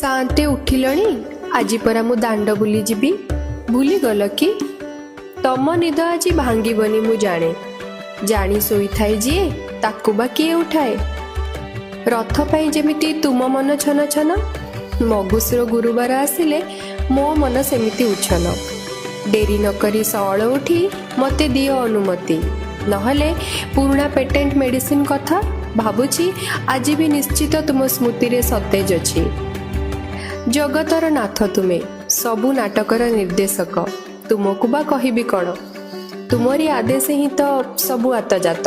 ସାଆନ୍ତେ ଉଠିଲଣି? ଆଜି ପରା ମୁଁ ଦାଣ୍ଡ ବୁଲି ଯିବି, ଭୁଲିଗଲ କି? ତମ ନିଦ ଆଜି ଭାଙ୍ଗିବନି ମୁଁ ଜାଣେ। ଜାଣି ଶୋଇଥାଏ ଯିଏ, ତାକୁ ବା କିଏ ଉଠାଏ? ରଥ ପାଇଁ ଯେମିତି ତୁମ ମନ ଛନ ଛନ, ମଗୁସୁର ଗୁରୁବାର ଆସିଲେ ମୋ ମନ ସେମିତି ଉଛନ। ଡେରି ନକରି ସଅଳ ଉଠି ମୋତେ ଦିଅ ଅନୁମତି, ନହେଲେ ପୁରୁଣା ପେଟେଣ୍ଟ ମେଡିସିନ କଥା ଭାବୁଛି, ଆଜି ବି ନିଶ୍ଚିତ ତୁମ ସ୍ମୃତିରେ ସତେଜ ଅଛି। ଜଗତର ନାଥ ତୁମେ, ସବୁ ନାଟକର ନିର୍ଦ୍ଦେଶକ, ତୁମକୁ ବା କହିବି କ'ଣ? ତୁମରି ଆଦେଶ ହିଁ ତ ସବୁ ଆତଯାତ।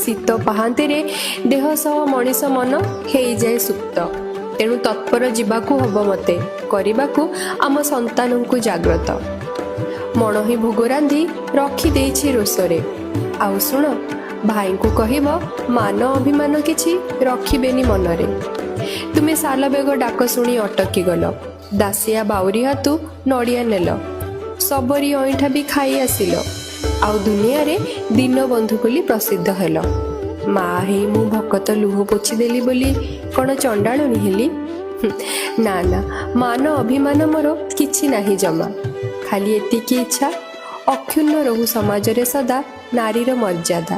ଶୀତ ପାହାନ୍ତିରେ ଦେହ ସହ ମଣିଷ ମନ ହେଇଯାଏ ସୁପ୍ତ। ତେଣୁ ତତ୍ପର ଯିବାକୁ ହବ ମତେ, କରିବାକୁ ଆମ ସନ୍ତାନଙ୍କୁ ଜାଗ୍ରତ। ମଣୋହି ଭୋଗ ରାନ୍ଧି ରଖିଦେଇଛି ରୋଷରେ। ଆଉ ଶୁଣ, ଭାଇଙ୍କୁ କହିବ ମାନ ଅଭିମାନ କିଛି ରଖିବେନି ମନରେ। ତୁମେ ସାଲବେଗ ଡାକ ଶୁଣି ଅଟକି ଗଲ, ଦାସିଆ ବାଉରୀ ହାତୁ ନଡ଼ିଆ ନେଲ, ଶବରୀ ଅଇଁଠା ବି ଖାଇ ଆସିଲ, ଆଉ ଦୁନିଆରେ ଦୀନବନ୍ଧୁ ବୋଲି ପ୍ରସିଦ୍ଧ ହେଲ। ମା ହେଇ ମୁଁ ଭକତ ଲୁହ ପୋଛିଦେଲି ବୋଲି କ'ଣ ଚଣ୍ଡାଳୁଣୀ ହେଲି? ନା ନା, ମାନ ଅଭିମାନ ମୋର କିଛି ନାହିଁ ଜମା। ଖାଲି ଏତିକି ଇଚ୍ଛା, ଅକ୍ଷୁଣ୍ଣ ରହୁ ସମାଜରେ ସଦା ନାରୀର ମର୍ଯ୍ୟାଦା।